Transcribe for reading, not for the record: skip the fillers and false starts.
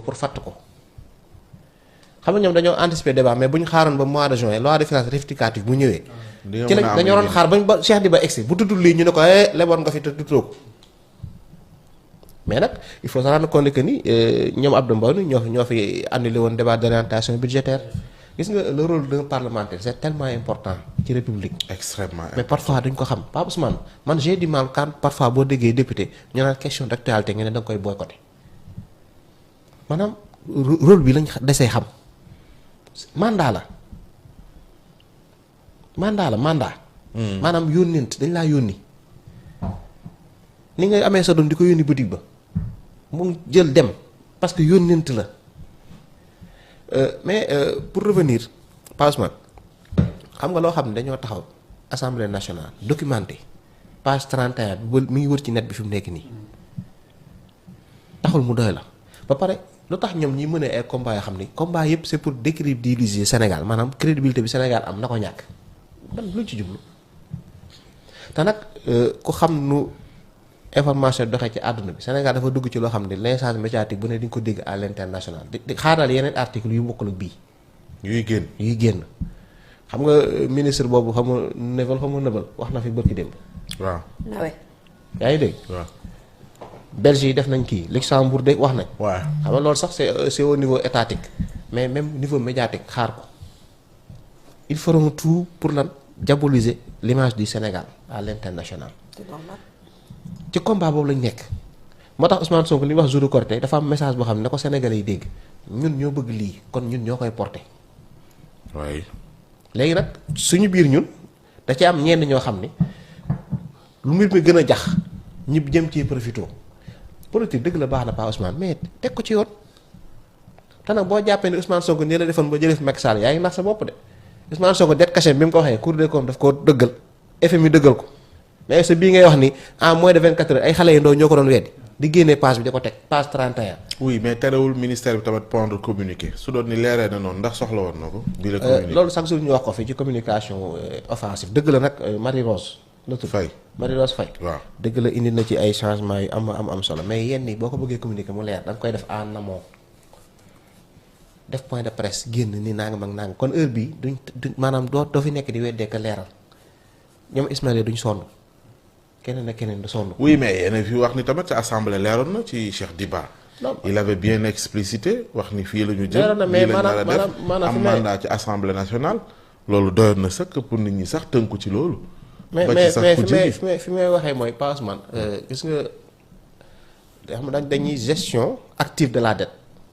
pour fatt ko xam nga ñoom dañoo anticiper débat mais bu ñu xaaroon ba mois de juin loi de finances rectificative bu ñëwee. ci lañ dañoo doon xaar ba Cheikh Diba egsi bu tuddul lii ñu ne ko leboon nga fi te tuddoo ko mais nag il faut se rendre compte que ni ñoom Abdou Mbow ñoo fi annulé woon débat d'orientation budgétaire gis nga le rôle d'un parlementaire c'est tellement important ci république. Extrêmement important mais parfois duñ ko xam Pape Ousmane man j'ai du mal quand parfois boo déggee député ñu naan question d'actualité nga ne da nga koy boycotter maanaam rôle bi lañ desee xam mandat. maanaam yónnent dañ laa yónni ni ngay amee sa doom di ko yónni boutique ba mu jël dem parce que yónnent la mais pour revenir Pape Ousmane xam nga loo xam ne dañoo taxaw assemblée nationale documenté page 31 bi mi ngi wër ci net bi fi mu nekk nii taxul mu doy la ba pare lu tax ñoom ñi mën a ay combat yoo xam ni combat yëpp c'est pour décrédibiliser Sénégal maanaam crédibilité bi Sénégal am na ko ñàkk man luñ ci jublu te nag ku xam nu information doxee ci àdduna bi Sénégal dafa dugg ci loo xam ne l'instance médiatique bu ne di nga ko dégg à l'international di xaaral yeneen article yu bokkul ak bii. yuy génn xam nga ministre boobu xam nga Nevel wax na fi bërki démb. waaw yaa ngi dégg. waaw. Belge yi def nañ kii Luxembourg de wax nañ. waaw xam nga loolu sax c'est au niveau étatique mais même niveau médiatique xaar ko ils feront tout pour lan diaboliser l'image du Sénégal à l'international. ci combat boobu lañ nekk. moo tax Ousmane Sonko li wax jour Korité dafa am message boo xam ne ko Sénégalais yi dégg ñun ñoo bëgg lii kon ñun ñoo koy porter. waaye. léegi nag suñu biir ñun da ci am ñenn ñoo xam ne lu mbir mi gën a jax ñi jëm ci profito politique dëgg la baax na Pa Ousmane mais teg ko ci yoon te nag boo jàppee ne Ousmane Sonko nii la defoon ba jëlee fi Macky Sall yaa ngi nax sa bopp de Ousmane Sonko det cachet bi mu ko waxee Cour des comptes daf koo dëggal FMI dëggal ko mais sa bii ngay wax ni en moins de 24 heures ay xale yu ndaw ñoo ko doon weddi di génnee page bi di ko teg page 31. oui mais terewul ministère bi tamit pondre communiqué su doon ni leeree na noonu ndax soxla woon na ko. di la communiqué loolu chaque jour ñu wax ko fi ci communication offensive dëgg la nag Marie Rose. la tudd Marie Rose Faye. waaw dëgg la indi na ci ay changements yu am solo mais yenn yi boo ko bëggee communiquer mu leer da nga koy def en amont def point de presse génn ni nangam ak nangam kon heure bii duñ maanaam doo fi nekk di weddee ko leeral ñoom Ismaïla duñ sonn keneen ak keneen du sonn. oui mais yéen fi wax ni tamit sa assemblée leeroon na ci Cheikh Diba. non il avait bien explicité wax ni fii la ñu jëm. leeroon na mais maanaam am mandat ci assemblée nationale. loolu doyoon na sëkk pour nit ñi sax tënku ci loolu. mais fi may waxee mooy Pa Ousmane gis nga xam nga dañuy gestion active de la dette